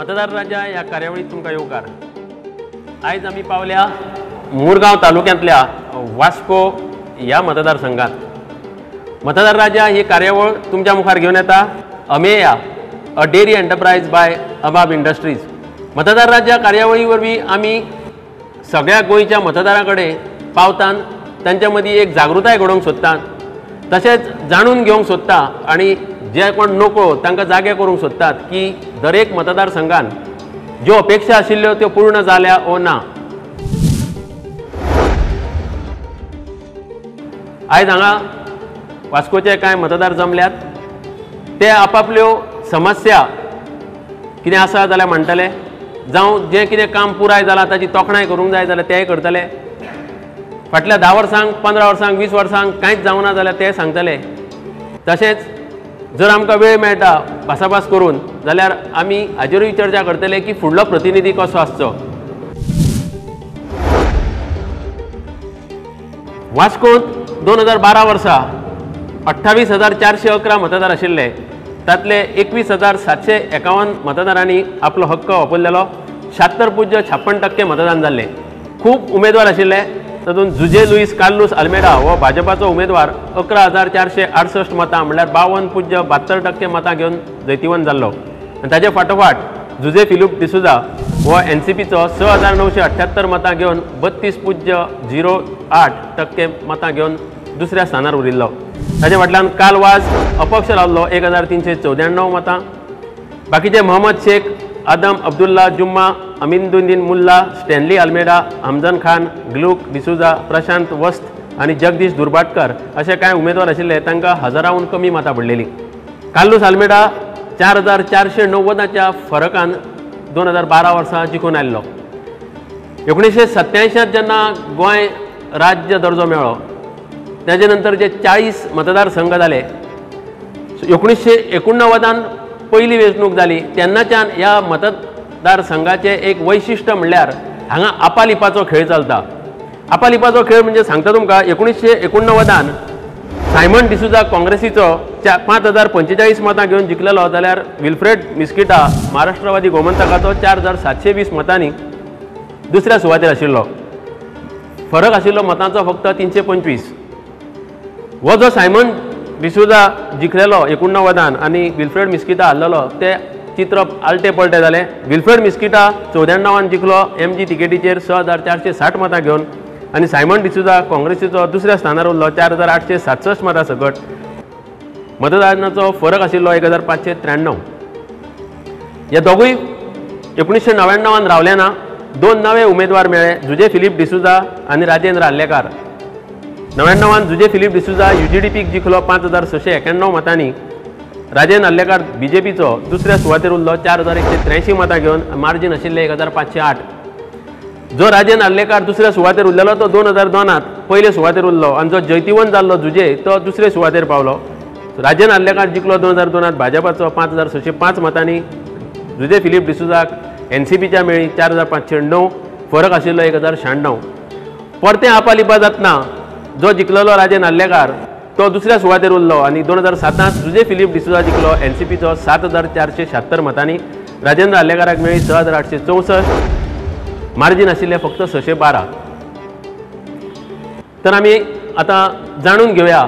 मतदार राजा ह्या कार्यावळीत तुमकां येवकार. आयज आमी पावल्या मुरगांव तालुक्यांतल्या वास्को ह्या मतदारसंघात. मतदार राजा ही कार्यावळ तुमच्या मुखार घेवन येता Ameya, a dairy enterprise by Abab industries. मतदार राजा कार्यावळी वरवीं आमी सगळ्या गोंयच्या मतदारां कडेन पावतान तांच्या मदीं एक जागृताय घडोवंक सोदतात, तशेंच जाणून घेवंक सोदता आनी जे कोण नको तांकां जागे करूंक सोदतात की दरेक मतदारसंघान ज्यो अपेक्षा आशिल्ल्यो त्यो पूर्ण जाल्या ओ ना. आयज हांगा वास्कोचे कांय मतदार जमल्यात, ते आपापल्यो समस्या कितें आसा जाल्यार म्हणटले, जावं जें कितें काम पुराय जालां ताची तोखणाय करूंक जाय जाल्यार तेंय करतले, फाटल्या 10 वर्सांक 15 वर्सांक 20 वर्सांक कांयच जावना जाल्यार तें सांगतले. तशेंच जर आमकां वेळ मेळटा भासाभास करून जाल्यार आमी हाजेरूय चर्चा करतले की फुडलो प्रतिनिधी कसो आसचो. वास्कोंत 2012 वर्सा 28,411 मतदार आशिल्ले, तांतले 21,751 मतदारांनी आपलो हक्क वापरलेलो. 76.56% मतदान जाल्लें. खूब उमेदवार आशिल्ले, तातूंत जुजे लुईस कार्लूस आल्मेडा हो भाजपाचो उमेदवार 11,468 मतां म्हणल्यार 52.72% मतां घेवन जैतिवंत जाल्लो. आनी ताजे फाटोफाट जुजे फिलीप डिसुजा हो एनसीपीचो 6,978 मतां घेवन 32.08% मतां घेवन दुसऱ्या स्थानार उरिल्लो. ताजे फाटल्यान कालवाज अपक्ष रावल्लो 1,394 मतां. बाकीचे मोहम्मद शेख, आदम अब्दुल्ला जुम्मा, अमीनुद्दीन मुल्ला, स्टॅनली आल्मेडा, हमजन खान, ग्लूक डिसुजा, प्रशांत वस्त आनी जगदीश दुर्भाटकर अशे कांय उमेदवार आशिल्ले, तांकां हजाराहून कमी मतां पडलेलीं. कार्लूस आल्मेडा 4,490च्या फरकान 2012 वर्सा जिखून आयिल्लो. 1987 जेन्ना गोंय राज्य दर्जो मेळ्ळो ताजे नंतर जे 40 मतदारसंघ जाले, 1989 पयली वेंचणूक जाली तेन्नाच्यान ह्या मतदारसंघाचें एक वैशिश्ट म्हणल्यार हांगा आपालिपाचो खेळ चलता. आपालिपाचो खेळ म्हणजे सांगता तुमकां, 1989 सायमन डिसुजा काँग्रेसीचो 5,045 मतां घेवन जिखलेलो, जाल्यार विल्फ्रेड मिस्किटा महाराष्ट्रवादी गोमंतकाचो 4,720 मतांनी दुसऱ्या सुवातेर आशिल्लो. फरक आशिल्लो मतांचो फक्त 325. हो जो सायमन डिसुजा जिखलेलो 89 आनी विल्फ्रेड मिस्किटा हारलेलो ते चित्र आलटे पलटे जालें. विल्फ्रेड मिस्किटा 94 जिखलो एमजी तिकेटीचेर 6,460 मतां घेवन आनी सायमन डिसुजा काँग्रेसीचो दुसऱ्या स्थानार उरलो 4,867 मतां सकट. मतदानाचो फरक आशिल्लो 1,593. हे दोगूय 1999 रावले ना. दोन नवे उमेदवार मेळ्ळे, जुजे फिलीप डिसुजा आनी राजेंद्र आर्लेकार. 99 जुजे फिलीप डिसुजा युजीडीपीक जिखलो 5,691 मतांनी. राजेंद्र आर्लेकार बीजेपीचो दुसऱ्या सुवातेर उरलो 4,183 मतां घेवन, मार्जीन आशिल्लें 1,508. जो राजेंद्र आर्लेकार दुसऱ्या सुवातेर उरलेलो तो 2002 पयले सुवातेर उरलो आनी जो जैतिवंत जाल्लो जुजे तो दुसरे सुवातेर पावलो. राजेंद्र आर्लेकार जिखलो 2002 भाजपाचो 5,605 मतांनी. जुजे फिलीप डिसुजाक एनसीपीच्या मेळ्ळी 4,509, फरक आशिल्लो 1,096. परतें आपालिपा जातना जो जिखलेलो राजेंद्र आर्लेकार तो दुसऱ्या सुवातेर उरलो आनी 2007 जुजे फिलीप डिसुजा जिखलो एनसीपीचो 7,476 मतांनी. राजेंद्र आर्लेकाराक मेळ्ळी 6,864, मार्जीन आशिल्लें फक्त 612. तर आमी आतां जाणून घेवया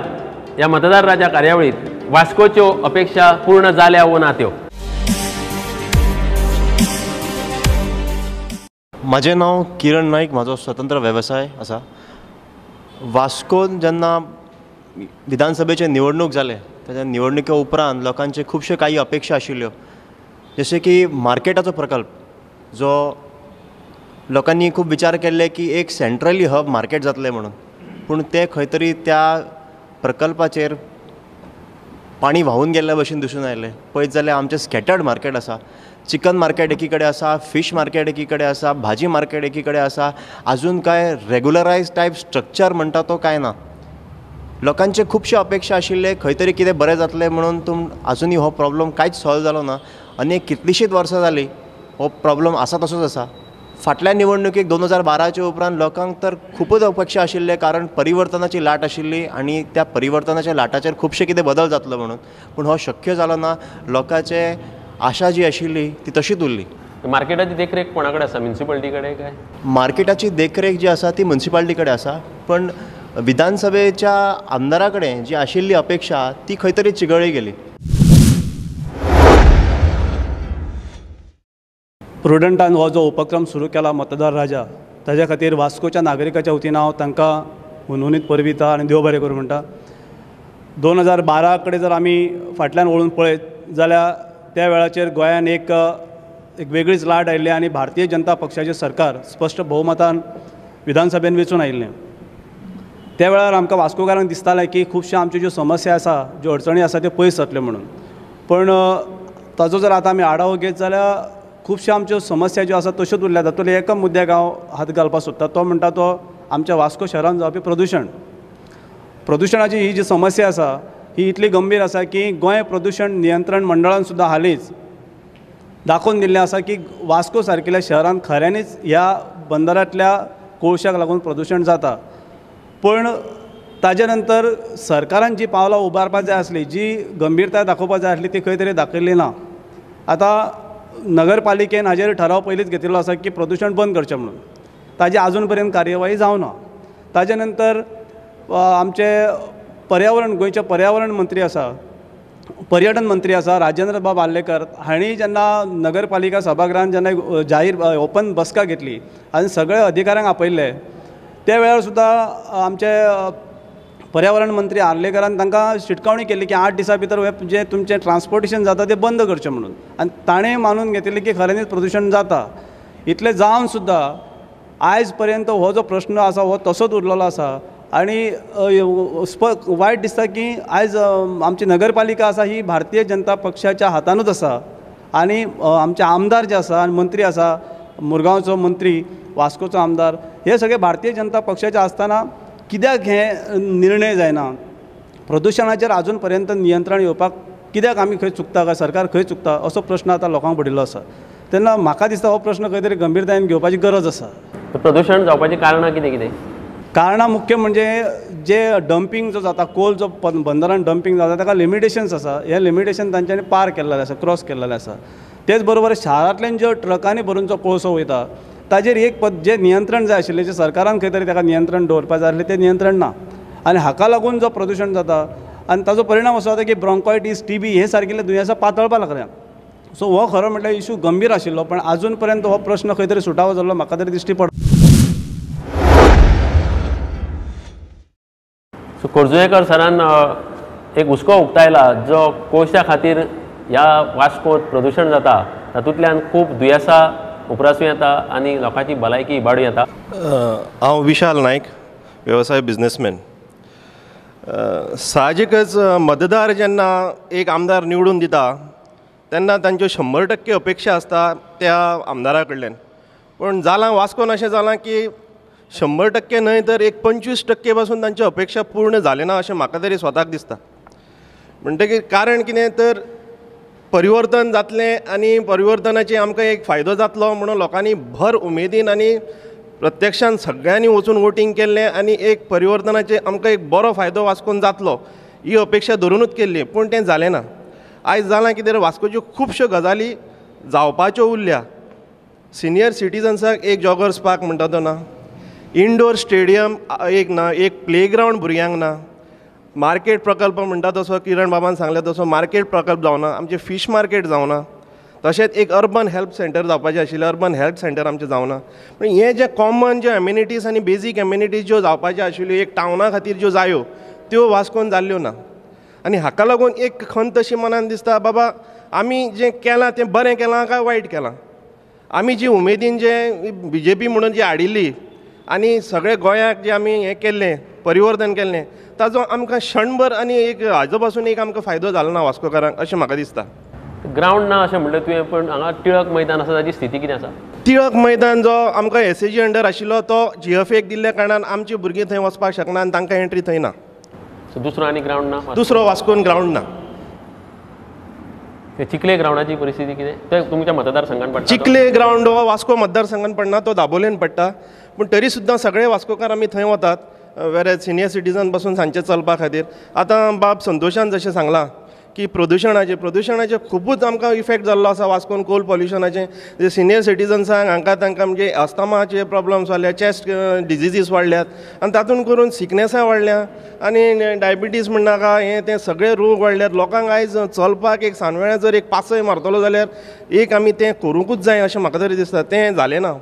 ह्या मतदार राजा कार्यावळींत वास्कोच्यो अपेक्षा पूर्ण जाल्या वो ना त्यो. म्हाजें नांव किरण नायक, म्हाजो स्वतंत्र वेवसाय आसा. वास्कोन जेन्ना विधानसभेचे निवडणूक जाले ताच्या निवडणुके उपरांत लोकांचे खुबश्यो काही अपेक्षा आशिल्ल्यो, जशें की मार्केटाचो प्रकल्प जो लोकांनी खूब विचार केल्ले की एक सेंट्रली हब मार्केट जातलें म्हणून, पूण तें खंय तरी त्या प्रकल्पाचेर पाणी व्हांवून गेल्ल्या भशेन दिसून आयलें. पळयत जाल्यार आमचें स्कॅटर्ड मार्केट आसा, चिकन मार्केट एकी कडेन आसा, फीश मार्केट एकी कडेन आसा, भाजी मार्केट एकी कडेन आसा, आजून कांय रेगुलरायज टायप स्ट्रक्चर म्हणटा तो कांय ना. लोकांचे खुबशे अपेक्षा आशिल्ले खंय तरी कितें बरें जातलें म्हणून, तूं आजुनूय हो प्रॉब्लम कांयच सॉल्व जालो ना आनी कितलींशींच वर्सां जालीं हो प्रॉब्लम आसा तसोच आसा. फाटल्या निवडणुकेक 2012 उपरांत लोकांक तर खुबूच अपेक्षा आशिल्ले, कारण परिवर्तनाची लाट आशिल्ली आनी त्या परिवर्तनाच्या लाटाचेर खुबशे कितें बदल जातलो म्हणून, पूण हो शक्य जालो ना. लोकांचे आशा जी आशिल्ली ती तशीच उरली. मार्केटाची देखरेख कोणा कडेन आसा, म्युनिसिपालिटी कडेन काय? मार्केटाची देखरेख जी आसा ती म्युनिसिपालिटी कडेन आसा, पण विधानसभेच्या आमदारा कडेन जी आशिल्ली अपेक्षा ती खंय तरी चिगळ्ळी गेली. प्रुडंटान हो जो उपक्रम सुरू केला मतदार राजा, ताज्या खातीर वास्कोच्या नागरिकाच्या वतीन हांव तांकां हुनहुनीत परबीं दिता आनी देव बरें करूं म्हणटा. 2012 कडेन जर आमी फाटल्यान वळून पळयत जाल्यार त्या वेळाचेर गोंयान एक वेगळीच लाट आयिल्ली आनी भारतीय जनता पक्षाचें सरकार स्पश्ट भोवमतान विधानसभेन वेंचून आयिल्लें. त्या वेळार आमकां वास्कोकारांक दिसतालें की खुबश्यो आमच्यो ज्यो समस्या आसा, ज्यो अडचणी आसा त्यो पयस जातल्यो म्हणून. पण ताजो जर आतां आमी आढावो घेत जाल्यार खुबश्यो आमच्यो समस्या ज्यो आसा तश्योच उरल्या. तातूंतल्या एका मुद्द्याक हांव हात घालपाक सोदता, तो म्हणटा तो आमच्या वास्को शहरान जावपी प्रदुशण. प्रदुशणाची ही जी समस्या आसा ही इतली गंभीर आसा की गोंय प्रदुशण नियंत्रण मंडळान सुद्दां हालींच दाखोवन दिल्लें आसा की वास्को सारकिल्या शहरान खऱ्यांनीच ह्या बंदरांतल्या कोळशाक लागून प्रदुशण जाता. पण ताजे नंतर सरकारान जी पावलां उबारपाक जाय आसली, जी गंभीरताय दाखोवपाक जाय आसली, ती खंय तरी दाखयल्ली ना. आतां नगरपालिकेन हाजेर ठराव पयलींच घेतिल्लो आसा की प्रदुशण बंद करचें म्हणून, ताजी आजून पर्यंत कार्यवाही जावना. ताजे नंतर आमचे पर्यावरण, गोंयचे पर्यावरण मंत्री आसा, पर्यटन मंत्री आसा राजेंद्र बाब आर्लेकर हांणी जेन्ना नगरपालिका सभागृहान जेन्ना जाहीर ओपन बसका घेतली आनी सगळे अधिकाऱ्यांक आपयल्ले, त्या वेळार सुद्दां आमचे पर्यावरण मंत्री आर्लेकरान तांकां शिटकावणी केली की 8 दिसां भितर हें जें तुमचें ट्रान्सपोर्टेशन जाता तें बंद करचें म्हणून. आनी ताणें मानून घेतिल्लें की खऱ्यांनीच प्रदुशण जाता. इतलें जावन सुद्दां आयज पर्यंत हो जो प्रश्न आसा हो तसोच उरलेलो आसा. आनी वायट दिसता की आयज आमची नगरपालिका आसा ही भारतीय जनता पक्षाच्या हातानूच आसा आनी आमचे आमदार जे आसा आनी मंत्री आसा, मुरगांवचो मंत्री, वास्कोचो आमदार, हे सगळे भारतीय जनता पक्षाचे आसतना कित्याक हे निर्णय जायना? प्रदुशणाचेर आजून पर्यंत नियंत्रण येवपाक कित्याक आमी खंय चुकता काय, सरकार खंय चुकता, असो प्रश्न आतां लोकांक पडिल्लो आसा. तेन्ना म्हाका दिसता हो प्रश्न खंय तरी गंभीरतायेन घेवपाची गरज आसा. प्रदुशण जावपाची कारणां कितें कितें? कारणां मुख्य म्हणजे जे डंपींग जो जाता, कोल जो बंदरान डंपींग जाता ताका लिमिटेशन्स आसा. हें लिमिटेशन तांच्यांनी पार केल्लें आसा, क्रॉस केल्लें आसा. तेच बरोबर शारांतल्यान ज्यो ट्रकांनी भरून जो कोळसो वयता ताजेर एक जे नियंत्रण जाय आशिल्लें, जें सरकारान खंय तरी ताका नियंत्रण दवरपाक जाय आसलें, तें नियंत्रण ना आनी हाका लागून जो प्रदुशण जाता आनी ताजो परिणाम असो जाता की ब्रोंकायटीस, टीबी हे सारकिल्ले दुयेंसां पातळपाक लागल्या. सो हो खरो म्हटल्यार इशू गंभीर आशिल्लो, पण आजून पर्यंत हो प्रश्न खंय तरी सुटावो जाल्लो म्हाका तरी दिश्टी पडटा. सो खोर्जुवेकर सरान एक हुस्को उक्तायला जो कोळशा खातीर ह्या वास्कोत प्रदुशण जाता तातूंतल्यान खूब दुयेंसां उप्रासूं येता आनी लोकांची भलायकी इबाडूं येता. हांव विशाल नायक, वेवसाय बिजनेसमॅन. साहजिकच मतदार जेन्ना एक आमदार निवडून दिता तेन्ना तांच्यो 100% अपेक्षा आसता त्या आमदारा कडल्यान. पूण जालां वास्कोन अशें जालां की 100% न्हय तर एक 25% पासून तांच्यो अपेक्षा पूर्ण जाल्यो ना अशें म्हाका तरी स्वताक दिसता. म्हणटकीर कारण कितें तर परिवर्तन जातलें आनी परिवर्तनाचे आमकां एक फायदो जातलो म्हणून लोकांनी भर उमेदीन आनी प्रत्यक्षान सगळ्यांनी वचून वोटींग केल्लें आनी एक परिवर्तनाचे आमकां एक बरो फायदो वास्कोन जातलो ही अपेक्षा धरुनूच केल्ली, पूण तें जालें ना. आयज जालां कितें, वास्कोच्यो खुबश्यो गजाली जावपाच्यो उरल्या. सिनियर सिटीजन्साक एक जॉगर्स पार्क म्हणटा तो ना, इनडोर स्टेडियम एक ना, एक प्लेग्रावंड भुरग्यांक ना, मार्केट प्रकल्प म्हणटा तसो किरण बाबान सांगलें तसो मार्केट प्रकल्प जावना, आमचें फीश मार्केट जावना, तशेंच एक अर्बन हेल्थ सेंटर जावपाचें आशिल्लें, अर्बन हेल्थ सेंटर आमचें जावना. पूण हें जें कॉमन ज्यो एम्युनिटीज आनी बेजीक एम्युनिटीज ज्यो जावपाच्यो आशिल्ल्यो एक टावना खातीर ज्यो जायो त्यो वास्कोन जाल्ल्यो ना. आनी हाका लागून एक खंत अशी मनान दिसता, बाबा आमी जें केलां तें बरें केलां काय वायट केलां? आमी जी उमेदीन जे बीजेपी म्हणून जी हाडिल्ली आनी सगळे गोंयाक जें आमी हें केल्लें परिवर्तन केल्लें ताजो आमकां क्षणभर आनी एक हाजो पासून एक आमकां फायदो जालो ना वास्कोकारांक अशें म्हाका दिसता. ग्रावंड ना अशें म्हणलें तुवें, पूण हांगा टिळक मैदान आसा ताजी स्थिती कितें आसा? टिळक मैदान जो आमकां एसएजी अंडर आशिल्लो तो जीएफएक दिल्ल्या कारणान आमची भुरगीं थंय वचपाक शकना आनी तांकां एंट्री थंय ना. सो दुसरो आनी ग्रावंड ना? दुसरो वास्कोन ग्रावंड ना. चिखले ग्रावंडाची परिस्थिती कितें? ते तुमच्या मतदारसंघान पडटा? चिखले ग्रावंड हो वास्को मतदारसंघान पडना, तो दाबोलेन पडटा, पूण तरी सुद्दां सगळे वास्कोकार आमी थंय वतात वेर सिनियर सिटीजन पासून सांजचे चलपा खातीर. आतां बाब संतोशान जशें सांगलां की की प्रदुशणाचे खुबूच आमकां इफेक्ट जाल्लो आसा वास्कोन कोल पॉल्युशनाचें. जे सिनियर सिटीजन्सांक हांकां तांकां म्हणजे अस्थमाचे प्रॉब्लम्स वाडल्या, चेस्ट डिजिजीस वाडल्यात आनी तातूंत करून सिकनेसां वाडल्या आनी डायबिटीज म्हणनाका हें तें सगळे रोग वाडल्यात. लोकांक आयज चलपाक एक सांजवेळा जर एक पासय मारतलो जाल्यार एक आमी तें करूंकूच जाय अशें म्हाका तरी दिसता, तें जालें ना.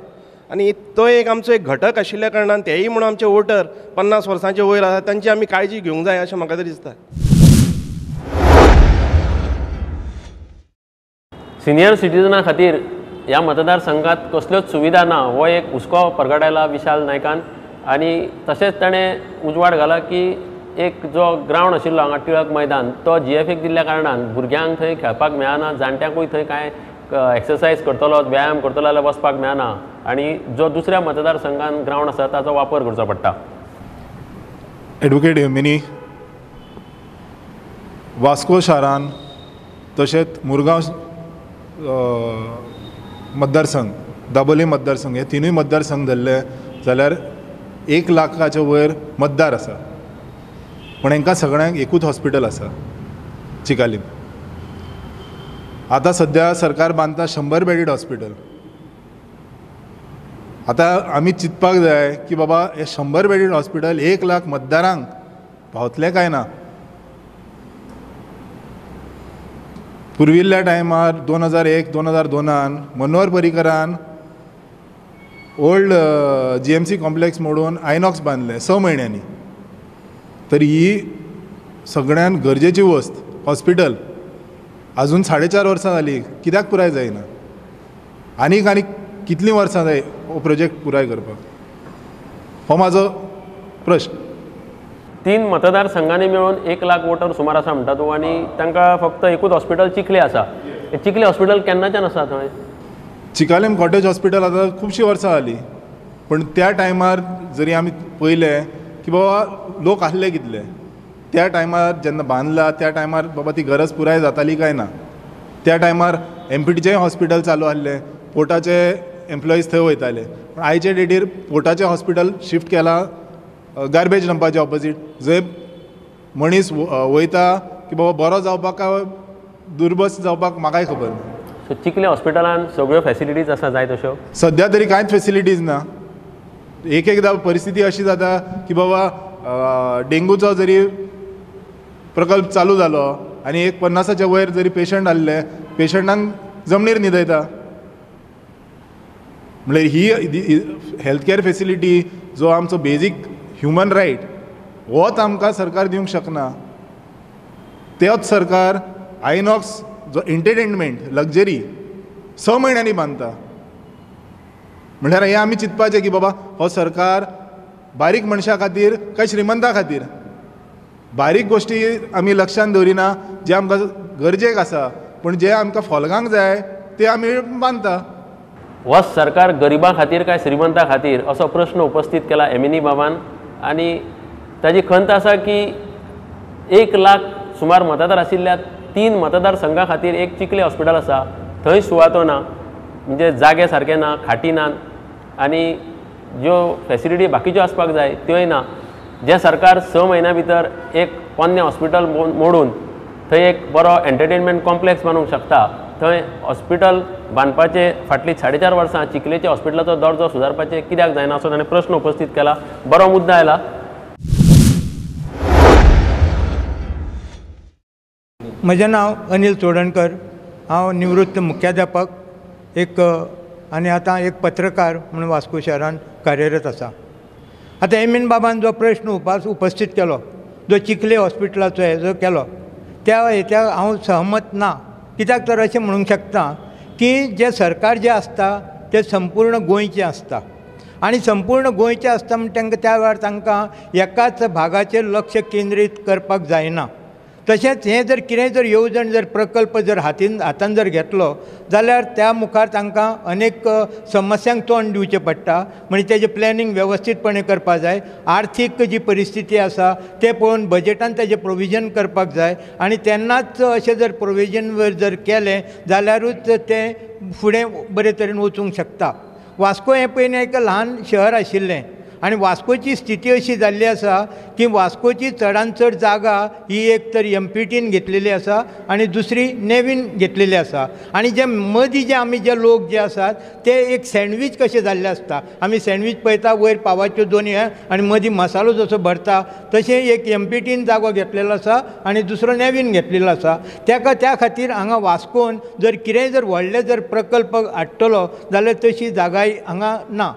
आनी तो एक आमचो एक घटक आशिल्ल्या कारणान तेय म्हणून आमचे वोटर 50 वर्सांचे वयर आसा तांची आमी काळजी घेवंक जाय अशें म्हाका तरी दिसता. सिनियर सिटीजना खातीर ह्या मतदारसंघात कसल्योच सुविधा ना हो एक हुस्को परगटायला विशाल नायकान आनी तशेंच ताणें उजवाड घाला की एक जो ग्रावंड आशिल्लो हांगा टिळक मैदान तो जीएफएक दिल्ल्या कारणान भुरग्यांक थंय खेळपाक मेळना, जाणट्यांकूय थंय कांय एक्सरसायज करतलो व्यायाम करतलो जाल्यार वचपाक मेळना आनी जो दुसऱ्या मतदारसंघान ग्रावंड आसा ताचो वापर करचो पडटा. एडवोकेट एमिनी, वास्को शारान तशेंच मुरगांव मतदारसंघ, दाबोली मतदारसंघ हे तिनूय मतदारसंघ धरले जाल्यार 1 लाखाच्या वयर मतदार आसा, पूण हांकां सगळ्यांक एकूच हॉस्पिटल आसा चिकालीम. आतां सद्या सरकार बांदता 100 बेडीड हॉस्पिटल. आतां आमी चिंतपाक जाय की बाबा हे 100 बेडीड हॉस्पिटल 1 लाख मतदारांक पावतलें काय ना. पुर्विल्ल्या टायमार 2001 2002 मनोहर पर्रीकरान ओल्ड GMC complex मोडून आयनॉक्स बांदलें 6 म्हयन्यांनी. तर ही सगळ्यान गरजेची वस्त हॉस्पिटल अजून 4.5 वर्सां जाली कित्याक पुराय जायना. आनीक आनी कितलीं वर्सां जाय हो प्रोजेक्ट पुराय करपाक, हो म्हाजो प्रश्न. 3 मतदारसंघांनी मेळून 1 लाख वोटर सुमार आसा म्हणटा तूं आनी तांकां फक्त एकूच हॉस्पिटल चिखले आसा. चिखले हॉस्पिटल केन्नाच्यान आसा थंय? चिकालीम कॉटेज हॉस्पिटल आतां खुबशीं वर्सां जालीं, पूण त्या टायमार जरी आमी पळयलें की बाबा लोक आसले कितले त्या टायमार जेन्ना बांदला त्या टायमार बाबा ती गरज पुराय जाताली काय ना. त्या टायमार एमपीटीचें हॉस्पिटल चालू आसलें, पोर्टाचे एम्प्लॉईज थंय वयताले, पूण आयचे डेटीर पोर्टाचें हॉस्पिटल शिफ्ट केलां गार्बेज डंपाचे ऑपोजीट, जंय मनीस वयता की बाबा बरो जावपाक काय दुर्बस जावपाक म्हाकाय खबर ना. सो चिखले हॉस्पिटलान सगळ्यो फॅसिलिटीज आसा जाय तश्यो? सद्या तरी कांयच फॅसिलिटीज ना. एक एकदां परिस्थिती अशी जाता की बाबा डेंगूचो जरी प्रकल्प चालू जालो आनी एक 50च्या वयर जरी पेशंट आसले पेशंटांक जमनीर न्हिदयता. म्हणल्यार ही हेल्थ केअर फॅसिलिटी जो आमचो बेजीक ह्युमन रायट होच आमकां सरकार दिवंक शकना. तेच सरकार आयनॉक्स जो एंटरटेनमेंट लक्झरी 6 म्हयन्यांनी बांदता. म्हणल्यार हें आमी चिंतपाचें की बाबा हो सरकार बारीक मनशां खातीर काय श्रीमंता खातीर. बारीक गोश्टी आमी लक्षांत दवरिना जे आमकां गरजेक आसा, पूण जे आमकां फोल्गांक जाय ते आमी बांदता. हो सरकार गरिबां खातीर काय श्रीमंता खातीर असो प्रश्न उपस्थित केला एमिनी बाबान आनी ताजी खंत आसा की 1 लाख सुमार मतदार आशिल्ल्या 3 मतदारसंघा खातीर एक चिखले हॉस्पिटल आसा, थंय सुवातो ना, म्हणजे जागे सारके ना, खाटी ना आनी ज्यो फॅसिलिटी बाकीच्यो आसपाक जाय त्योय ना. जें सरकार 6 म्हयन्या भितर एक पोन्नें हॉस्पिटल मोडून थंय एक बरो एंटरटेनमेंट कॉम्प्लेक्स बांदूंक शकता, थंय हॉस्पिटल बांदपाचे फाटलीं 4.5 वर्सां चिखलेच्या हॉस्पिटलाचो दर्जो सुदारपाचें कित्याक जायना असो ताणें प्रश्न उपस्थित केला. बरो मुद्दो आयला. म्हजें नांव अनिल चोडणकर, हांव निवृत्त मुख्याध्यापक एक आनी आतां एक पत्रकार म्हणून वास्को शहरान कार्यरत आसा. आतां एमीन बाबान जो प्रश्न उपस्थित केलो, जो चिखले हॉस्पिटलाचो हे जो केलो त्या हेच्या हांव सहमत ना. कित्याक तर अशें म्हणूंक शकता की जें सरकार जें आसता तें संपूर्ण गोंयचें आसता आनी संपूर्ण गोंयचें आसता म्हण तांकां त्या वेळार तांकां एकाच भागाचेर लक्ष केंद्रीत करपाक जायना. तशेंच हें जर कितेंय जर येवजण जर प्रकल्प जर हातान जर घेतलो जाल्यार त्या मुखार तांकां अनेक समस्यांक तोंड दिवचें पडटा. म्हणजे तेजें प्लॅनिंग वेवस्थीतपणे करपाक जाय, आर्थीक जी परिस्थिती आसा तें पळोवन बजेटान तेजें प्रोविजन करपाक जाय आनी तेन्नाच अशें जर प्रोविजन जर केलें जाल्यारूच तें फुडें बरे तरेन वचूंक शकता. वास्को हें पयलीं एक ल्हान शहर आशिल्लें, आनी वास्कोची स्थिती अशी जाल्ली आसा की वास्कोची चडान चड जागा ही एक तर एमपीटीन घेतलेली आसा आनी दुसरी नेवीन घेतलेली आसा आनी जे मदीं जे आमी जे लोक जे आसात ते एक सँडवीच कशे जाल्ले आसता. आमी सँडवीच पळयता वयर पावाच्यो दोन हे आनी मदीं मसालो जसो भरता तशें एक एमपीटीन जागो घेतलेलो आसा आनी दुसरो नेवीन घेतलेलो आसा. ताका त्या खातीर हांगा वास्कोन जर कितेंय जर व्हडले जर प्रकल्प हाडटलो जाल्यार तशी जागाय हांगा ना.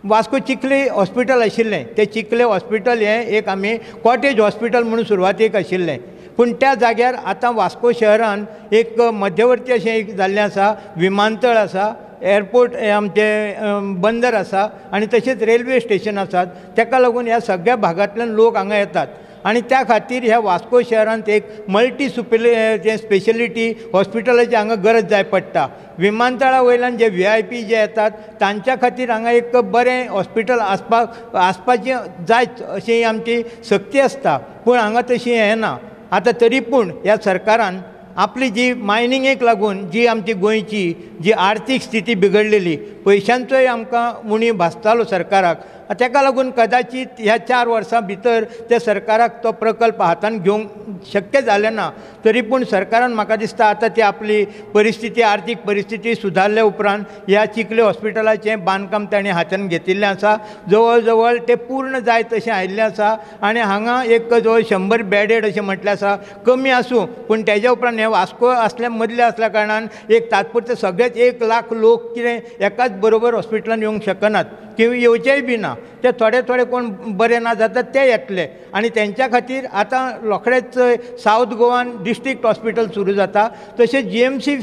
वास्को चिखले हॉस्पिटल आशिल्लें तें चिखले हॉस्पिटल हें एक आमी कॉटेज हॉस्पिटल म्हणून सुरवातेक आशिल्लें पूण त्या जाग्यार आतां वास्को शहरान एक मध्यवर्ती अशें एक जाल्लें आसा. विमानतळ आसा, एअरपोर्ट आमचें बंदर आसा आनी तशेंच रेल्वे स्टेशन आसात. ताका लागून ह्या सगळ्या भागांतल्यान लोक हांगा येतात आनी त्या खातीर ह्या वास्को शहरांत एक मल्टी स्पेशलिटी हॉस्पिटलाची हांगा गरज जाय पडटा. विमानतळा वयल्यान जे VIP जे येतात तांच्या खातीर हांगा एक बरें हॉस्पिटल आसपाक आसपाचें जायच अशी आमची सक्ती आसता पूण हांगा तशी हें ना. आतां तरी पूण ह्या सरकारान आपली जी मायनिंगेक लागून जी आमची गोंयची जी आर्थीक स्थिती बिगडलेली पयशांचोय आमकां उणीव भासतालो सरकाराक ताका लागून कदाचीत ह्या 4 वर्सां भितर त्या सरकाराक तो प्रकल्प हातान घेवंक शक्य जालें ना. तरी पूण सरकारान म्हाका दिसता आतां ती आपली परिस्थिती आर्थीक परिस्थिती सुदारल्या उपरांत ह्या चिखले हॉस्पिटलाचें बांदकाम ताणें हातान घेतिल्लें आसा. जवळ जवळ तें पूर्ण जायत अशें आयिल्लें आसा आनी हांगा एक जवळ 100 बेडेड अशें म्हटलें आसा. कमी आसूं पूण तेज्या उपरांत हें वास्को आसल्या मदलें आसल्या कारणान एक तात्पुरतें सगळेच 1 लाख लोक कितें एकाच बरोबर हॉस्पिटलान येवंक शकनात किंवा येवचेय बी ना. ते थोडे थोडे कोण बरे ना जातात ते येतले आनी तेंच्या खातीर आतां रोखडेच सावथ गोवान डिस्ट्रिक्ट हॉस्पिटल सुरू जाता. तशेंच GMC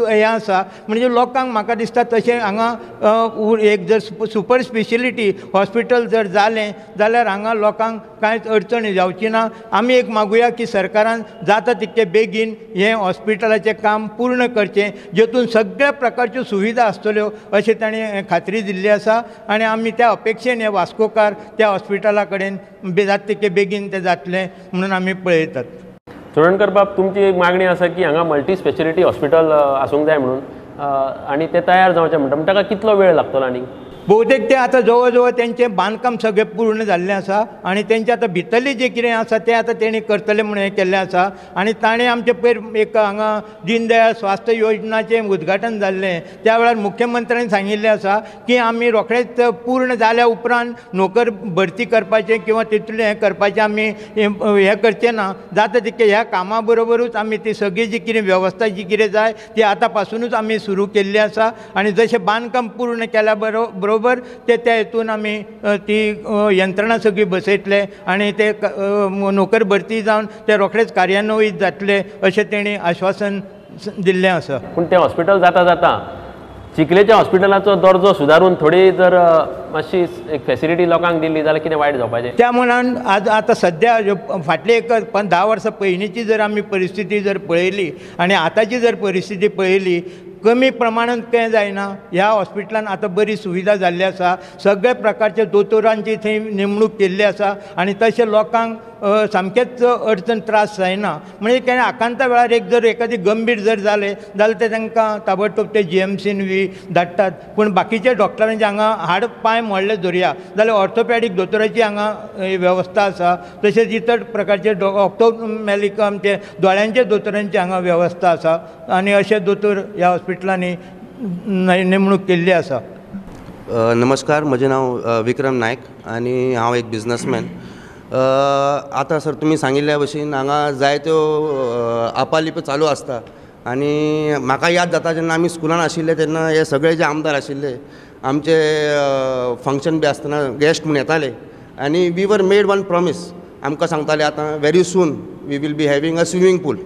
हें आसा म्हणजे लोकांक म्हाका दिसता तशें हांगा एक जर सुपर स्पेशलिटी हॉस्पिटल जर जालें जाल्यार हांगा लोकांक कांयच अडचण जावची ना. आमी एक मागुया की सरकारान जाता तितके बेगीन हें हॉस्पिटलाचें काम पूर्ण करचें जेतून सगळ्या प्रकारच्यो सुविधा आसतल्यो अशें ताणें खात्री दिल्ली आसा आनी आमी त्या अपेक्षेन हे वास्कोकार त्या हॉस्पिटला कडेन जाता तितके बेगीन तें जातलें म्हणून आमी पळयतात. चोडणकर बाब, तुमची एक मागणी आसा की हांगा मल्टी स्पेशलिटी हॉस्पिटल आसूंक जाय म्हणून आनी तें तयार जावचें म्हणटा, म्हण ताका कितलो वेळ लागतलो? आनी बहुतेक ते आतां जवळ जवळ तेंचें बांदकाम सगळें पूर्ण जाल्लें आसा आनी तेंचें आतां भितरलें जें कितें आसा तें आतां तेणी करतलें म्हणून हें केल्लें आसा. आनी ताणें आमचें पयर एक हांगा दीनदयाळ स्वास्थ्य योजनाचें उद्घाटन जाल्लें त्या वेळार मुख्यमंत्र्यान सांगिल्लें आसा की आमी रोखडेच पूर्ण जाल्या उपरांत नोकर भरती करपाचें किंवा तितलें हें करपाचें आमी हें करचें ना. जाता तितकें ह्या कामा बरोबरूच आमी ती सगळी जी कितें वेवस्था जी कितें जाय ती आतां पासुनूच आमी सुरू केल्ली आसा आनी जशें बांदकाम पूर्ण केल्या बरोबर ते त्या हेतून आमी ती यंत्रणा सगळी बसयतले आनी ते नोकर भरती जावन ते रोखडेच कार्यान्वित जातले अशें तेणी आश्वासन दिल्लें आसा. पूण तें हॉस्पिटल जाता जाता चिखलेच्या हॉस्पिटलाचो दर्जो सुदारून थोडी जर मातशी एक फेसिलिटी लोकांक दिली जाल्यार कितें वायट जावपाचें? त्या म्हणान आज आतां सद्या फाटले एक 10 वर्सां पयलींची जर आमी परिस्थिती जर पळयली आनी आतांची जर परिस्थिती पळयली कमी प्रमाणांत तें जायना. ह्या हॉस्पिटलान आतां बरी सुविधा जाल्ली आसा, सगळे प्रकारचे दोतोरांची थंय नेमणूक केल्ली आसा आनी तशें लोकांक सामकेंच अडचण त्रास जायना. म्हणजे केन्ना आकांता वेळार एक जर एखादी गंभीर जर जालें जाल्यार ते तांकां ताबडतोब ते GMCन बी धाडटात. पूण बाकीचे डॉक्टरांचे हांगा हाड पांय मोडले धरया जाल्यार ऑर्थोपॅडीक दोतोराची हांगा वेवस्था आसा, तशेंच इतर प्रकारचे ऑप्टोमॅलिक आमचे दोळ्यांचे दोतोरांची हांगा वेवस्था आसा आनी अशे दोतोर ह्या हॉस्पिटलांनी नेमणूक केल्ली आसा. नमस्कार, म्हजें नांव विक्रम नायक आनी हांव एक बिजनसमॅन. आतां सर तुमी सांगिल्ल्या भशेन हांगा जायत्यो आपालिपी चालू आसता आनी म्हाका याद जाता जेन्ना आमी स्कुलान आशिल्ले तेन्ना हे सगळे जे आमदार आशिल्ले आमचे फंक्शन बी आसतना गेस्ट म्हूण येताले आनी we were made one promise. आमकां सांगताले आतां very soon we will be having a swimming pool.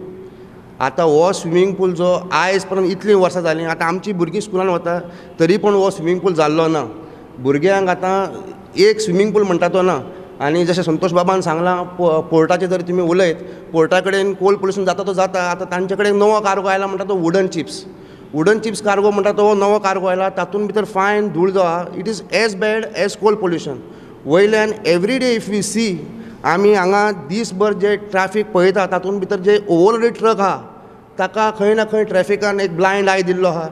आतां हो स्विमींग पूल जो आयज पर्यंत इतलीं वर्सां जालीं, आतां आमचीं भुरगीं स्कुलान वता तरी पूण हो स्विमींग पूल जाल्लो ना. भुरग्यांक आतां एक स्विमींग पूल म्हणटा तो ना. आनी जशें संतोष बाबान सांगलां पोर्टाचें जर तुमी उलयत, पोर्टा कडेन कोल पोल्युशन जाता तो जाता. आतां तांचे कडेन नवो कार्गो आयला म्हणटा तो wooden chips, wooden chips cargo म्हणटा तो नवो कार्गो आयला, तातूंत भितर फायन धूळ जो आहा it is as bad as coal pollution. वयल्यान every day if we see आमी हांगा दीसभर जे ट्रॅफिक पळयता तातूंत भितर जे ओवरलोडेड ट्रक आहा ताका खंय ना खंय ट्रॅफिकान एक ब्लायंड I दिल्लो आहा.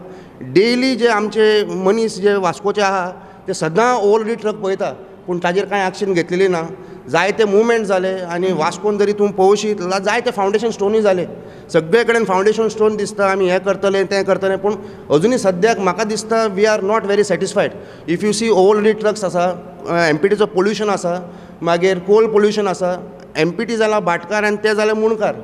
डेली जे आमचे मनीस जे वास्कोचे आहा ते सदां ओवरलोडेड ट्रक पळयता पूण ताजेर कांय एक्शन घेतलेली ना. जायते मुवमेंट जाले आनी वास्कोन जरी तूं पळोवशीत जाल्यार जायते फावंडेशन स्टोनूय जाले, सगळे कडेन फावंडेशन स्टोन दिसता आमी हें करतले तें करतले, पूण अजुनूय सद्याक म्हाका दिसता we are not very satisfied. If you see overloaded trucks आसा, एमपीटीचो पोल्युशन आसा, मागीर कोल पोल्युशन आसा. एमपीटी जाला भाटकार आनी ते जाले मुणकार,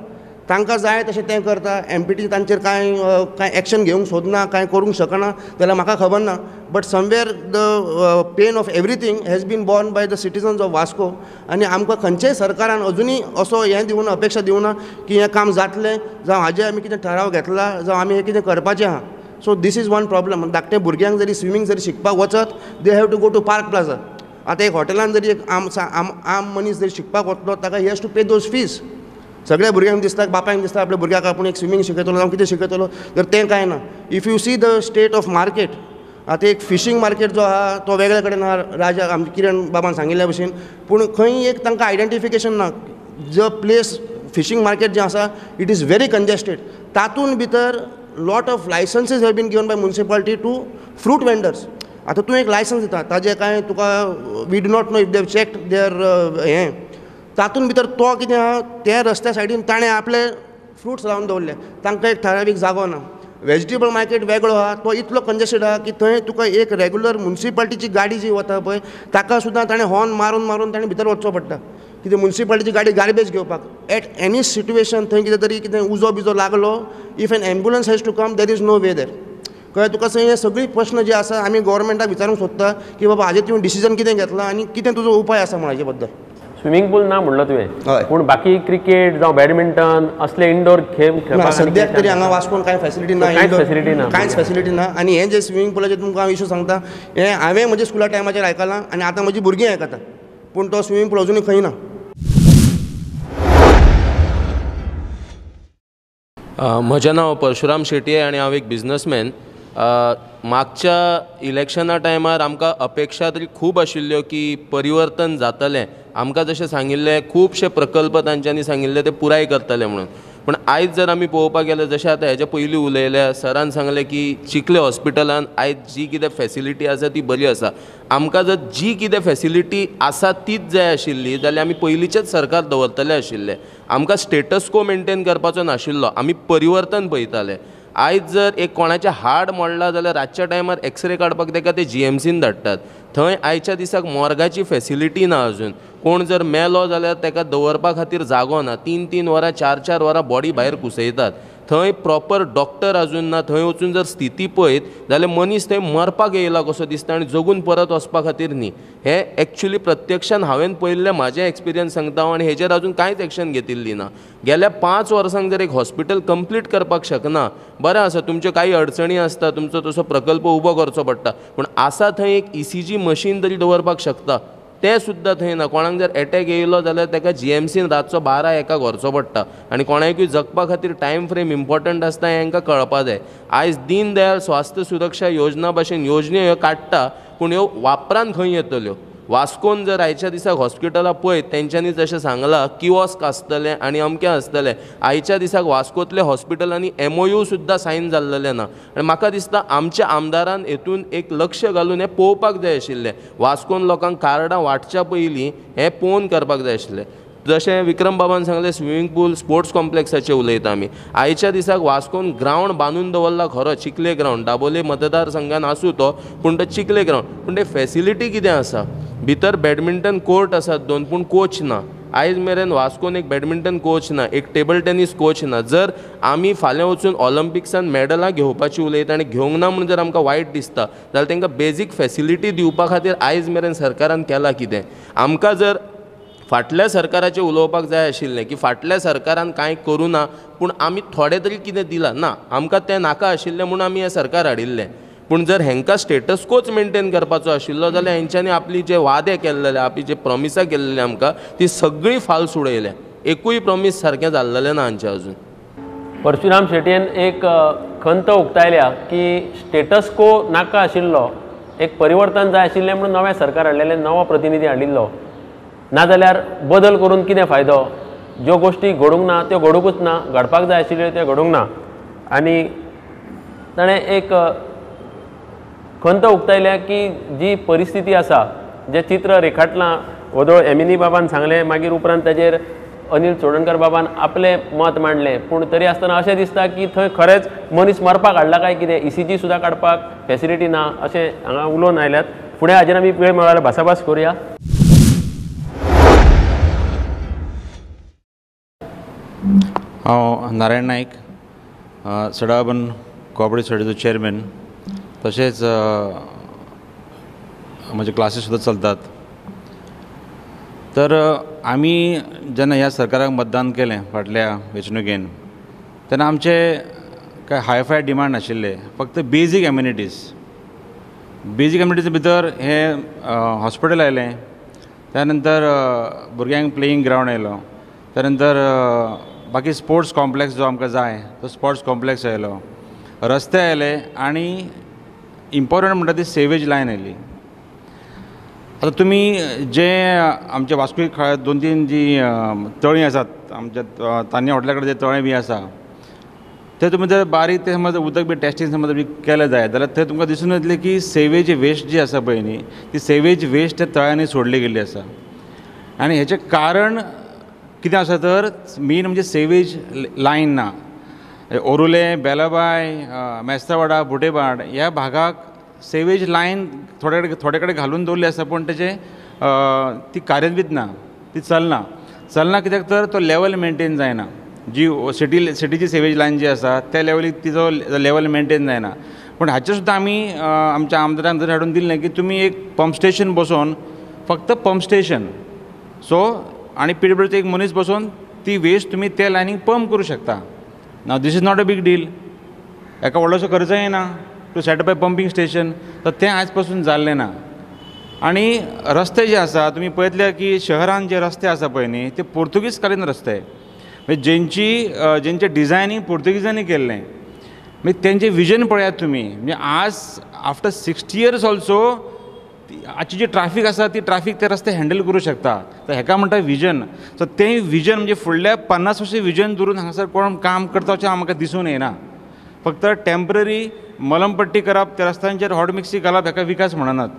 तांकां जाय तशें तें करता. एमपीटी तांचेर कांय कांय एक्शन घेवंक सोदना, कांय करूंक शकना जाल्यार म्हाका खबर ना. But somewhere the pain of everything has been borne by the citizens of Vasco. आनी आमकां खंयच्याय सरकारान अजुनूय असो हें दिवना, अपेक्षा दिवना की हें काम जातलें, जावं हाजेर आमी कितें ठराव घेतला, जावं आमी हें कितें करपाचें आहा. So this is one problem. धाकटे भुरग्यांक जरी स्विमींग जरी शिकपाक वचत, they have to go to Park Plaza. आतां एक हॉटेलान जरी एक आम मनीस जरी शिकपाक वतलो ताका he has to pay those fees. सगळ्या भुरग्यांक दिसता, बापायक दिसता आपल्या भुरग्याक आपूण एक स्विमींग शिकयतलो जावं कितें शिकयतलो, तर तें कांय ना. If you see the state of market, आतां एक फिशींग मार्केट जो आहा तो वेगळे कडेन आहा, राजा आमचे किरण बाबान सांगिल्ल्या भशेन, पूण खंय एक तांकां आयडेंटिफिकेशन ना. जो प्लेस फिशींग मार्केट जें आसा it is very congested. तातूंत भितर lot of licences have been given by municipality to fruit vendors. आतां तूं एक लायसन्स दिता ताजें कांय तुका we do not know if they have checked their हें. तातूंत भितर तो कितें आहा त्या रस्त्या सायडीन ताणें आपले फ्रुट्स लावन दवरले, तांकां एक ठरावीक जागो ना. वेजिटेबल मार्केट वेगळो आहा, तो इतलो कंजेस्टेड आहा की थंय तुका एक रेगुलर मुन्सिपालिटीची गाडी जी वता पळय ताका सुद्दां ताणें हॉर्न मारून मारून ताणें भितर वचचो पडटा, कितें मुन्सिपालिटीची गाडी गार्बेज घेवपाक. एट एनी सिट्युएशन थंय कितें तरी कितें उजो बिजो लागलो, if an ambulance has to come there is no way there. कळ्ळें तुका? हे सगळी प्रश्न जे आसा आमी गव्हर्मेंटाक विचारूंक सोदता की बाबा हाजेर तुवें डिसिजन कितें घेतलां आनी कितें तुजो उपाय आसा म्हणून हाजे बद्दल. स्विमींग पूल ना म्हणलो तुवें, पूण बाकी क्रिकेट जावं बॅडमिंटन असले इंडोर खेळ खेळपाक सद्याक तरी हांगा वास्कोन कांय फॅसिलिटी ना, कांयच फॅसिलिटी ना. आनी हें जें स्विमींग पुलाचें तुमकां हांव इशू सांगता, हें हांवें म्हज्या स्कुला टायमाचेर आयकलां आनी आतां म्हजीं भुरगीं आयकता, पूण तो स्विमींग पूल अजुनूय खंय ना. म्हजें नांव परशुराम शेटये आनी हांव एक बिजनसमॅन. मागच्या इलेक्शना टायमार आमकां अपेक्षा तरी खूब आशिल्ल्यो की परिवर्तन जातलें, आमकां जशें सांगिल्लें खुबशे प्रकल्प तांच्यांनी सांगिल्ले ते पुराय करतले म्हणून. पूण आयज जर आमी पळोवपाक गेल्यार, जशें आतां हेजे पयलीं उलयले सरान सांगलें की चिखले हॉस्पिटलान आयज जी कितें फॅसिलिटी आसा ती बरी आसा. आमकां जर जी कितें फॅसिलिटी आसा तीच जाय आशिल्ली जाल्यार आमी पयलींचेच सरकार दवरतले आशिल्ले. आमकां स्टेटस को मेनटेन करपाचो नाशिल्लो, आमी परिवर्तन पळयताले. आयज जर एक कोणाचें हाड मोडलां जाल्यार रातच्या टायमार एक्सरे काडपाक ताका ते जीएमसीन धाडटात, थंय आयच्या दिसाक मोर्गाची फॅसिलिटी ना अजून. कोण जर मेलो जाल्यार ताका दवरपा खातीर जागो ना, 3-3 वरां 4-4 वरां बॉडी भायर कुसयतात. थंय प्रॉपर डॉक्टर अजून ना. थंय वचून जर स्थिती पळयत जाल्यार मनीस थंय मरपाक येयला कसो दिसता आनी जगून परत वचपा खातीर न्ही. हें एक्चुली प्रत्यक्षान हांवें पळयल्लें, म्हाजें एक्सपिरियन्स सांगता हांव, आनी हेजेर अजून कांयच एक्शन घेतिल्ली ना. गेल्या 5 वर्सांक जर एक हॉस्पिटल कंप्लीट करपाक शकना, बरें आसा तुमच्यो कांय अडचणी आसता, तुमचो तसो प्रकल्प उबो करचो पडटा, पूण आसा थंय एक ECG machine तरी दवरपाक शकता, तें सुद्दां थंय ना. कोणाक जर एटॅक येयलो जाल्यार ताका जीएमसीन रातचो 12-1 व्हरचो पडटा आनी कोणाकूय जगपा खातीर टायम फ्रेम इम्पॉर्टंट आसता हें हांकां कळपा जाय. आयज दीन दयाल स्वास्थ्य सुरक्षा योजना भाशेन योजन्यो ह्यो काडटा, पूण ह्यो वापरान खंय येतल्यो? वास्कोन जर आयच्या दिसाक हॉस्पिटलां पळयत तेंच्यांनी जशें सांगलां किओस्क आसतलें आनी अमकें आसतलें, आयच्या दिसाक वास्कोंतल्या हॉस्पिटलांनी MOU सुद्दां सायन जाल्लेलें ना. आनी म्हाका दिसता आमच्या आमदारान हेतून एक लक्ष घालून हें पळोवपाक जाय आशिल्लें. वास्कोन लोकांक कार्डां वांटच्या पयलीं हें पळोवन करपाक जाय आशिल्लें. जशें विक्रम बाबान सांगलें स्विमींग पूल स्पोर्ट्स कॉम्प्लेक्साचें उलयता आमी. आयच्या दिसाक वास्कोन ग्रावंड बांदून दवरला खरो, चिखले ग्रावंड, दाबोले मतदारसंघान आसूं तो, पूण तो चिखले ग्रावंड, पूण ते फॅसिलिटी कितें आसा? भितर बॅडमिंटन कोर्ट आसात 2, पूण कोच ना. आयज मेरेन वास्कोन एक बॅडमिंटन कोच ना, एक टेबल टेनीस कोच ना. जर आमी फाल्यां वचून ऑलिम्पिक्सान मॅडलां घेवपाची उलयता आनी घेवंक ना म्हणून जर आमकां वायट दिसता जाल्यार तांकां बेजीक फॅसिलिटी दिवपा खातीर आयज मेरेन सरकारान केलां कितें? आमकां जर फाटल्या सरकाराचें उलोवपाक जाय आशिल्लें की फाटल्या सरकारान कांय करूं ना, पूण आमी थोडें तरी कितें दिलां ना, आमकां तें नाका आशिल्लें म्हणून आमी हें सरकार हाडिल्लें. पूण जर हेंकां स्टेटस कोच मेनटेन करपाचो आशिल्लो जाल्यार हेंच्यांनी आपली जे वादे केल्ले, आपली जे प्रॉमिसां केल्ले आमकां ती सगळीं फाल्स उडयल्या. एकूय प्रॉमीस सारकें जाल्लें ना हांचें अजून. परशुराम शेटयेन एक खंत उक्तायल्या की स्टेटस को नाका आशिल्लो, एक परिवर्तन जाय आशिल्लें म्हणून नवें सरकार हाडलेलें, नवो प्रतिनिधी हाडिल्लो, नाजाल्यार बदल करून कितें फायदो? ज्यो गोश्टी घडूंक ना त्यो घडुंकूच ना, घडपाक जाय आशिल्ल्यो त्यो घडूंक ना. आनी ताणें एक खंत उक्तायल्या की जी परिस्थिती आसा जें चित्र रेखाटलां वदोळ एमिनी बाबान सांगलें, मागीर उपरांत ताजेर अनिल चोडणकर बाबान आपलें मत मांडलें, पूण तरी आसतना अशें दिसता की थंय खरेंच मनीस मरपाक हाडला काय कितें, ECG सुद्दां काडपाक फेसिलिटी ना अशें हांगा उलोवन आयल्यात. फुडें हाजेर आमी वेळ मेळ्ळ्यार भासाभास करुया. हांव नारायण नायक, सडाबन कॉपरेटिव्ह सोसायटीचो चेअरमॅन, तशेंच म्हजे क्लासीस सुद्दां चलतात. तर आमी जेन्ना ह्या सरकाराक मतदान केलें फाटल्या वेंचणुकेन तेन्ना आमचे कांय हायफाय डिमांड नाशिल्ले, फक्त बेजीक एम्युनिटीज. बेजीक एम्युनिटीज भितर हें हॉस्पिटल आयलें, त्या नंतर भुरग्यांक प्लेइंग ग्रावंड आयलो, त्या नंतर बाकी स्पोर्ट्स कॉम्प्लेक्स जो आमकां जाय तो स्पोर्ट्स कॉम्प्लेक्स आयलो, रस्ते आयले आनी इम्पॉर्टंट म्हणटा ती सेवेज लायन आयली. आतां तुमी जे आमच्या वास्को दोन तीन जी तळीं आसात, आमच्या तान्या हॉटेला कडेन जे तळें बी आसा ते तुमी जर बारीक ते समज उदक बी टेस्टींग समज बी केलें जायत जाल्यार थंय तुमकां दिसून येतलें की सेवेज वेस्ट जी आसा पळय न्ही ती सेवेज वेस्ट त्या तळ्यांनी सोडली गेल्ली आसा. आनी हेचें कारण कितें आसा तर मेन म्हणजे सेवेज लायन ना. ओरुले, बेलाबाय, मेस्तावाडा, बुटेबाड ह्या भागाक सेवेज लायन थोडे कडेन घालून दवरली आसा, पूण तेजें ती कार्यान्वीत ना, ती चलना. चलना कित्याक तर तो लेवल मेनटेन जायना. जी सिटीची सेवेज लायन जी आसा त्या लेवलीक तिजो लेवल मेनटेन जायना. पूण हाचेर सुद्दां आमी आमच्या आमदारान जर हाडून दिल्लें की तुमी एक पंप स्टेशन बसोवन, फक्त पंप स्टेशन सो आनी PWD एक मनीस बसोवन ती वेस्ट तुमी त्या लायनीक पंप करूं शकता. Now this is not a big deal, हेका व्हडलोसो खर्चय ना to set up a pumping station. तर तें आयज पासून जाल्लें ना. आनी रस्ते जे आसा तुमी पळयतले की शहरान जे रस्ते आसा पळय न्ही ते पोर्तुगीज कालीन रस्ते, म्हणजे जेंचें डिजायनींग पोर्तुगीजांनी केल्लें, मागीर तेंचें विजन पळयात तुमी. म्हणजे आज आफ्टर 60 इयर्स ऑल्सो आजची जी ट्राफीक आसा ती ट्राफीक ते रस्ते हँडल करूं शकता. तर हेका म्हणटा विजन. सो तें विजन म्हणजे फुडल्या 50 वर्सां विजन धरून हांगासर कोण काम करता अशें आमकां दिसून येना. फक्त टेंपररी मलमपट्टी करप, त्या रस्त्यांचेर हॉट मिक्सी घालप हेका विकास म्हणनात.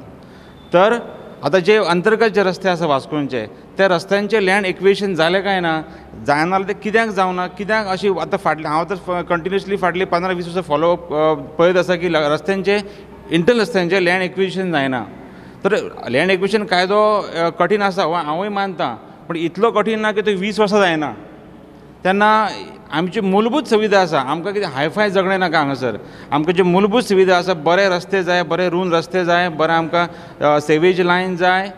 तर आतां जे अंतर्गत जे रस्ते आसा वास्कोनचे त्या रस्त्यांचे लँड एक्वेशन जालें काय ना, जायना जाल्यार तें कित्याक जावना, कित्याक अशी आतां फाटलें हांव तर कंटिन्युअसली फाटलीं 15-20 वर्सां फॉलो पळयत आसा की रस्त्यांचे इंटरनल रस्त्यांचे लँड एक्वेशन जायना. तर लँड एक्वेशन कायदो कठीण आसा हो हांवूय मानता, पूण इतलो कठीण ना की तो 20 वर्सां जायना. तेन्ना आमची मूलभूत सुविधा आसा, आमकां कितें हायफाय जगणें नाका हांगासर. आमकां ज्यो मूलभूत सुविधा आसा, बरे रस्ते जाय, बरे रूंद रस्ते जाय, बरें आमकां सेवेज लायन जाय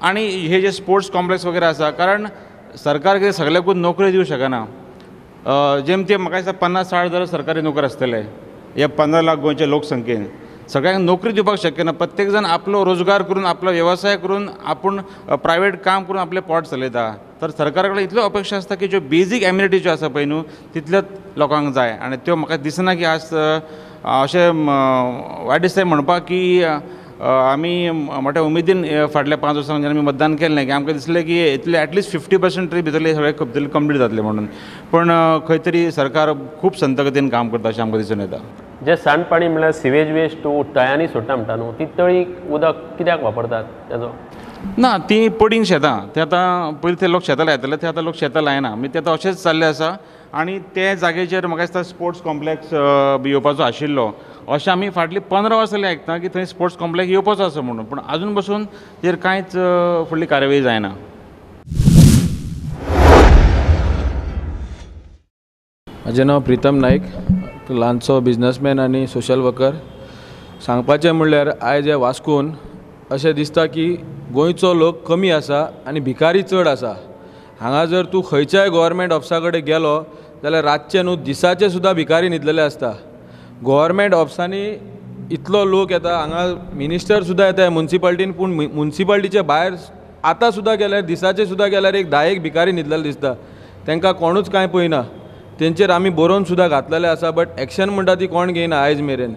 आनी हे जे स्पोर्ट्स कॉम्प्लेक्स वगैरे आसा. कारण सरकार कितें सगळ्याकूच नोकरी दिवंक शकना. जेमतेम म्हाका दिसता 50-60 हजार सरकारी नोकर आसतले ह्या 15 लाख गोंयच्या लोकसंख्येन. सगळ्यांक नोकरी दिवपाक शक्य ना. प्रत्येक जाण आपलो रोजगार करून, आपलो वेवसाय करून, आपूण प्रायवेट काम करून आपलें पोट चलयता. तर सरकारा कडेन इतल्यो अपेक्षा आसता की ज्यो बेजीक एम्युनिटी ज्यो आसा पळय न्हू तितल्योच लोकांक जाय. आनी त्यो म्हाका दिसना की आज अशें वायट दिसता म्हणपाक की आमी मोठ्या उमेदीन फाटल्या 5 वर्सां जेन्ना आमी मतदान केल्लें की आमकां दिसलें की इतले एटलिस्ट 50% तरी भितरले सगळे कंप्लीट जातले म्हणून, पूण खंय तरी सरकार खूब संतगतीन काम करता अशें आमकां दिसून येता. जे सांडपाणी म्हणल्यार सिवेज वेस्ट तूं तळ्यांनी सोडटा म्हणटा न्हू, ती तळी उदक कित्याक वापरतात तेजो? ना, ती पडींग शेतां, ते आतां पयलीं ते लोक शेतां लायताले, ते आतां लोक शेतां लायना, मागीर ते आतां अशेंच जाल्लें आसा. आनी ते जागेचेर म्हाका दिसता स्पोर्ट्स कॉम्प्लेक्स येवपाचो आशिल्लो अशें आमी फाटलीं 15 वर्सां जालीं आयकता की थंय स्पोर्ट्स कॉम्प्लेक्स येवपाचो आसा म्हणून, पूण आजून पसून तेजेर कांयच फुडली कारवाय जायना. म्हजें नांव प्रितम नायक, ल्हानसो बिजनसमॅन आनी सोशल वर्कर. सांगपाचें म्हणल्यार आयज ह्या वास्कोन अशें दिसता की गोंयचो लोक कमी आसा आनी भिकारी चड आसा. हांगा जर तूं खंयच्याय गोवोरमेंट ऑफिसा कडेन गेलो जाल्यार रातचें न्हू दिसाचें सुद्दां भिकारी न्हिदलेले आसता. गोवोरमेंट ऑफिसांनी इतलो लोक येता, हांगा मिनिस्टर सुद्दां येता मुन्सिपाल्टीन, पूण मुन्सिपाल्टीच्या भायर आतां सुद्दां गेल्यार दिसाचें सुद्दां गेल्यार एक 10 भिकारी न्हिदलेले दिसता. तांकां कोणूच कांय पळयना. तेंचेर आमी बरोवन सुद्दां घातलेलें आसा, बट एक्शन म्हणटा ती कोण घेयना आयज मेरेन.